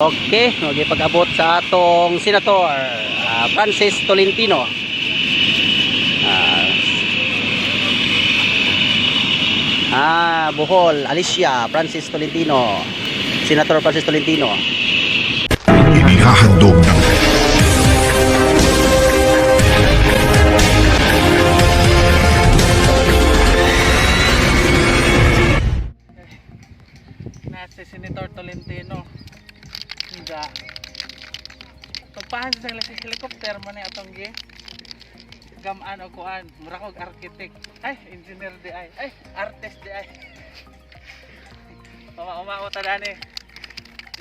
Okay, pag-abot sa atong Senator Francis Tolentino. Bohol, Alicia, Francis Tolentino. Senator Francis Tolentino. Inihahandog ng Na si Senator Tolentino. Nga. Pagpahan sa helicopter man ni atong gi gamaan o kuan, mura kog architect. Ay, engineer di ay. Ay, artist di ay. Uma-uma ta dani.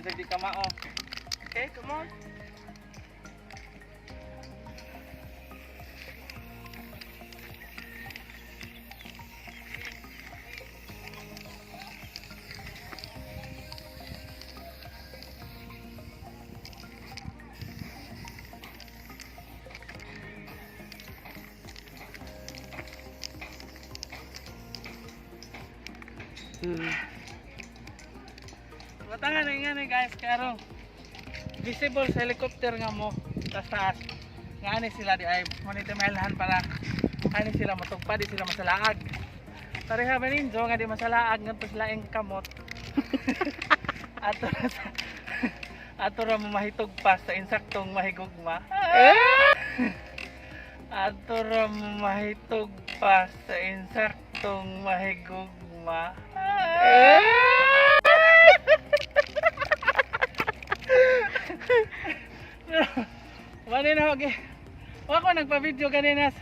Bisag di ka mao. Okay, come on. Batangan na nga ni guys, karo visible sa helicopter nga mo tas taas. Nga ani sila di ay manito mailhan para ani sila matugpa di sila masalaag. Pareha ba ninyo nga di masalaag ngadto sila ing kamot. Ato ra sa ato ra mo mahitugpa sa insaktong mahigugma. Ato ra mo mahitugpa sa insaktong mahigugma. Wala na okay. Wa ko nagpa-video kanina.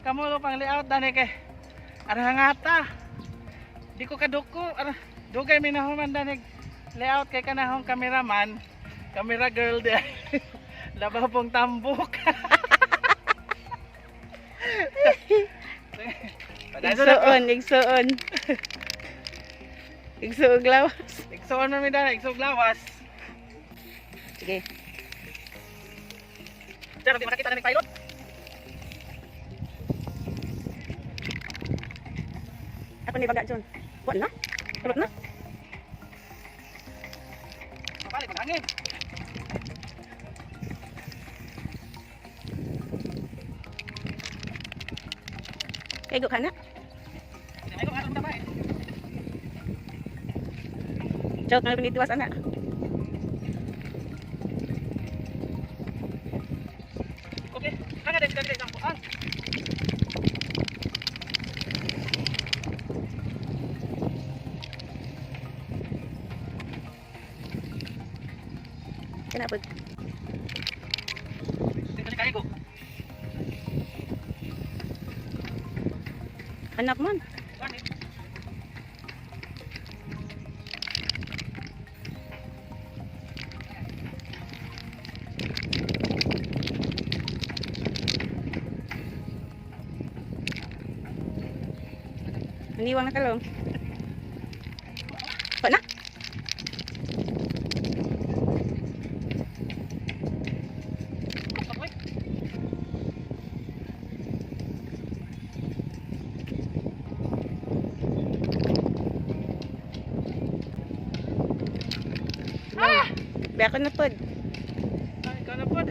Kamo ko pang layout dani kay arhangata. Di ko kaduko. Ara, dugay mi nahuman dani layout kay kanahong cameraman, camera girl di. Labaw pong tambok. Padayon na ko. Igsuon, igsuon. Igsuog lawas. Igsuon man mi dani, igsuog lawas. Sige. Sir, di makakita na ni pilot. Ako ni baga John. Kuan na? Kulot na? Mabalik ang hangin. Kay ka na. Di may ko atong tabay. Joke nga pinitiwas ana. Okay. Kanga dai dai dai ang. Kana pud. Dito ni kaigo. Anak man. Wani. Aniwang na kalong. Kuan na? Okay. Ah! Be ako na pud. Ay, ikaw na pod.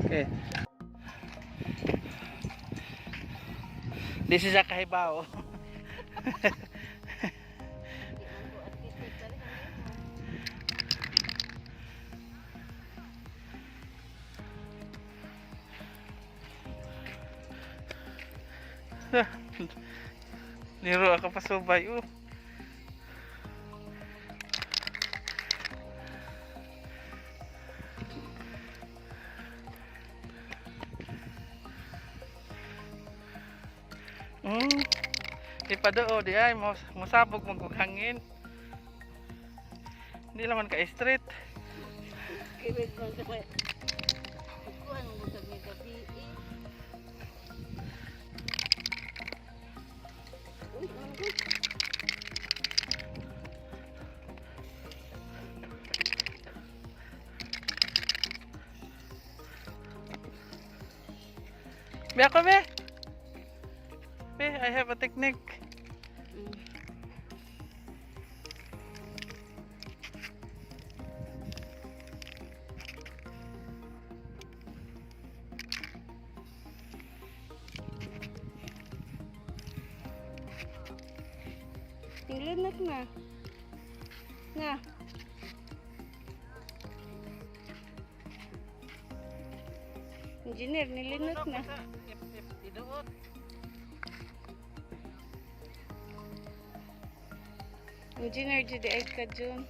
Okay. This is a kahibaw. Liro ako pasubay. Oh. Ipadoo di ay mosabog mo og hangin. Hindi naman ka street. Be ako be. Be, I have a technique. Nilunok na. Na. Engineer, nilinot na. Iduot. Engineer, jud ay ka Jun.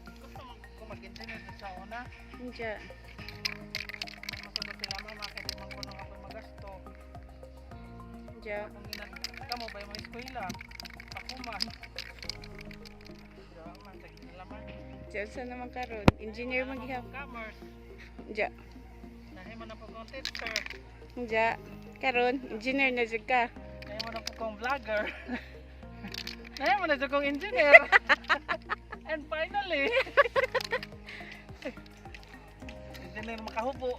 Gusto mo kung mag-engineer sa una. Diya. Masagot sila mama kay di man ko nang ako magasto. Diya. Kung ginag kamo ba yung mga eskwela? Ako man. Diba man, sige na laman. Diya sa naman karon. Engineer maghihap. Commerce. Diya. Dahil mo na po kong teacher. Diya. Karon, engineer na jud ka. Dahil mo na po kong vlogger. Dahil mo na po kong engineer. And finally, engineer makahubo.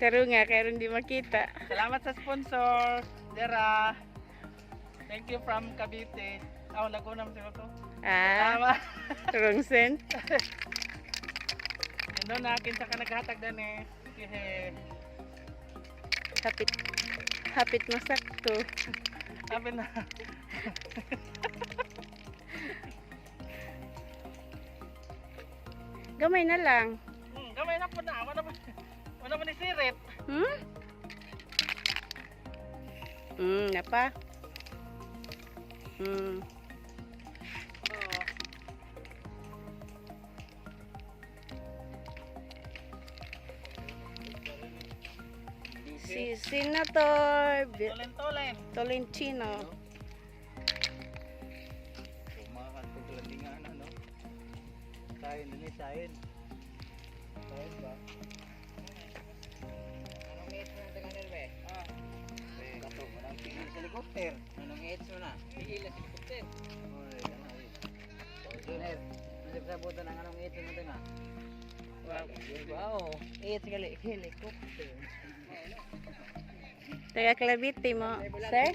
Taro nga karon di makita. Salamat sa sponsor, Dera. Thank you from Cavite. Oh, Laguna man siguro to. Ah, Tama. wrong send. Ano na, kinsa ka naghatag dan eh. Kihe. Hapit. Hapit masakto. Sabi na. Gamay na lang. Gamay na po na. Wala pa. Wala pa ni sirit. Napa. Oo. Si Senator Tulen-tulen. Tolentino. Kumakan kung kalandingan ano. Sain din eh, sain. Sain ba? Anong age mo na taga be? Ah, Kato, manang tigil sa helicopter. Anong age mo na? Tigil sa helicopter. Oy, ano eh. Oh, Junior, nagsabutan ang anong age mo taga? Wow. Wow, age gali helicopter. Taga Cavite mo, sir?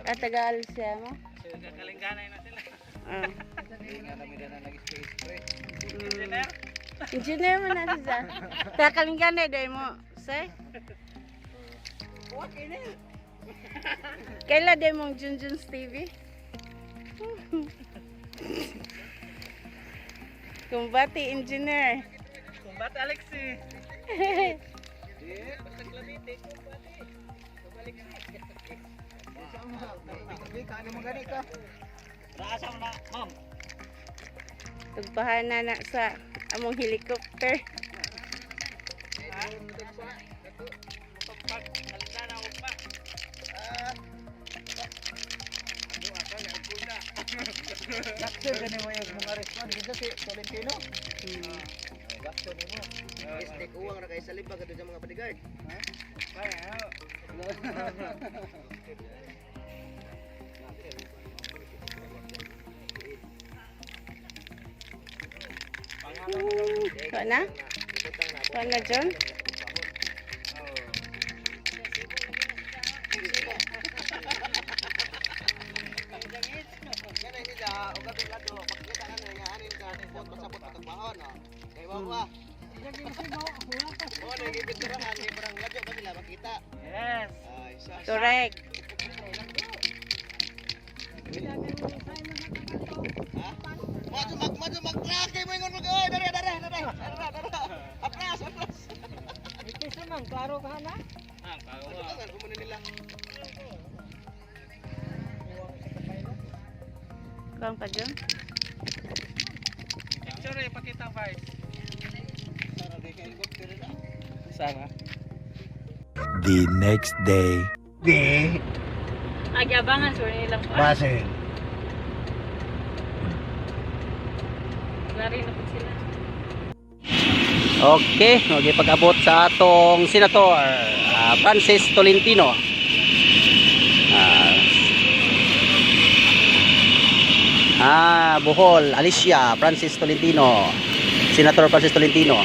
Ah, taga Alsia mo? Nagkakalingganay na sila. Ah. Hindi nga kami na nag-spray-spray. Engineer. Engineer mo na siya. Taga Kalinganay dahil mo, sir? Kaila dahil mong Junjun's TV? Kumbati engineer. Kumbat Alexi. Basta Cavite, kumbati. Hindi ka, ano mo gani ka? Raasa mo na, ma'am. Tugpahana na sa among helicopter. Mutugpag. Kalingana og pa. Gasto gani mo yung mga response dito si Tolentino. Gasto nimo. Stick uwang ra kay sa libag adto sa mga bodyguard. Kuha na? Kuha na, John? Ganay sila og gabi lado makita ka na nga anin ka bot pasabot patugbaon no. Kay wa wa. Oh, nagibiturahan kay parang ladyo ba sila makita. Yes. Ay, sa Correct. Ha? Madyo mag madyo mag kay mo ingon mag oy dare dare dare. Dare dare. Atras atras. Ah, kawa. Ano mo nila? Kuha pa, John? Picture eh, pakita vice. Sana di ka helicopter na. Sana. The next day. Di, Agyabangan, sure nilang po. basin. Lari na po sila. Okay, magipag-abot sa atong Senator Francis Tolentino. Bohol, Alicia, Francis Tolentino. Senator Francis Tolentino.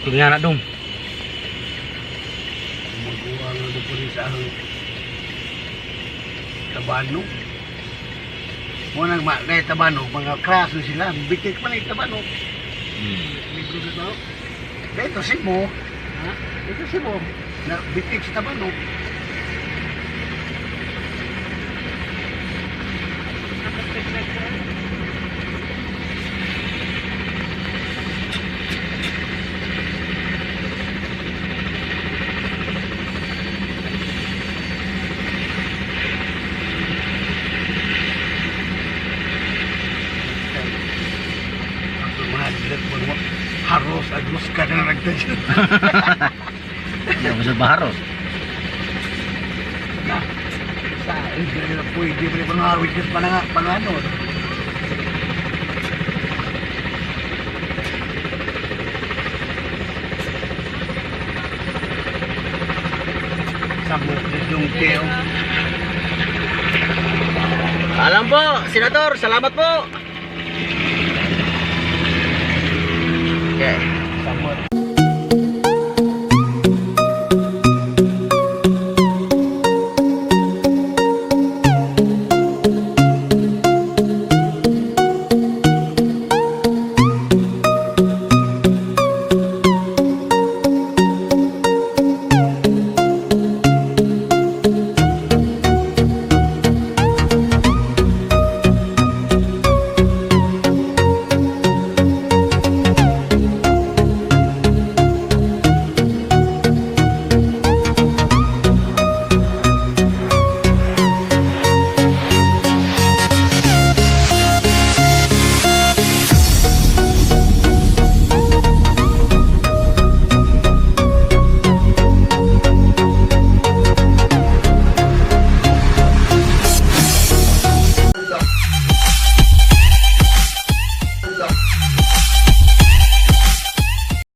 Tingnan na dong. Maguwa nga doon po rin sa ang Tabano. Mo nang ma na Tabano, mga kraso sila, bitik man yung Tabano. Libro na to. Dito si Mo, ha? Dito si Mo, na bitik sa Tabano. Ang mga dilat mo mo, haros agos ka na nagtadyan. Hindi ako sa baharos. Na, sa hindi na pwede pa rin mga witness pa na nga, pang ano. Sa bukid yung teo. Alam po, Senator, salamat po. Okay.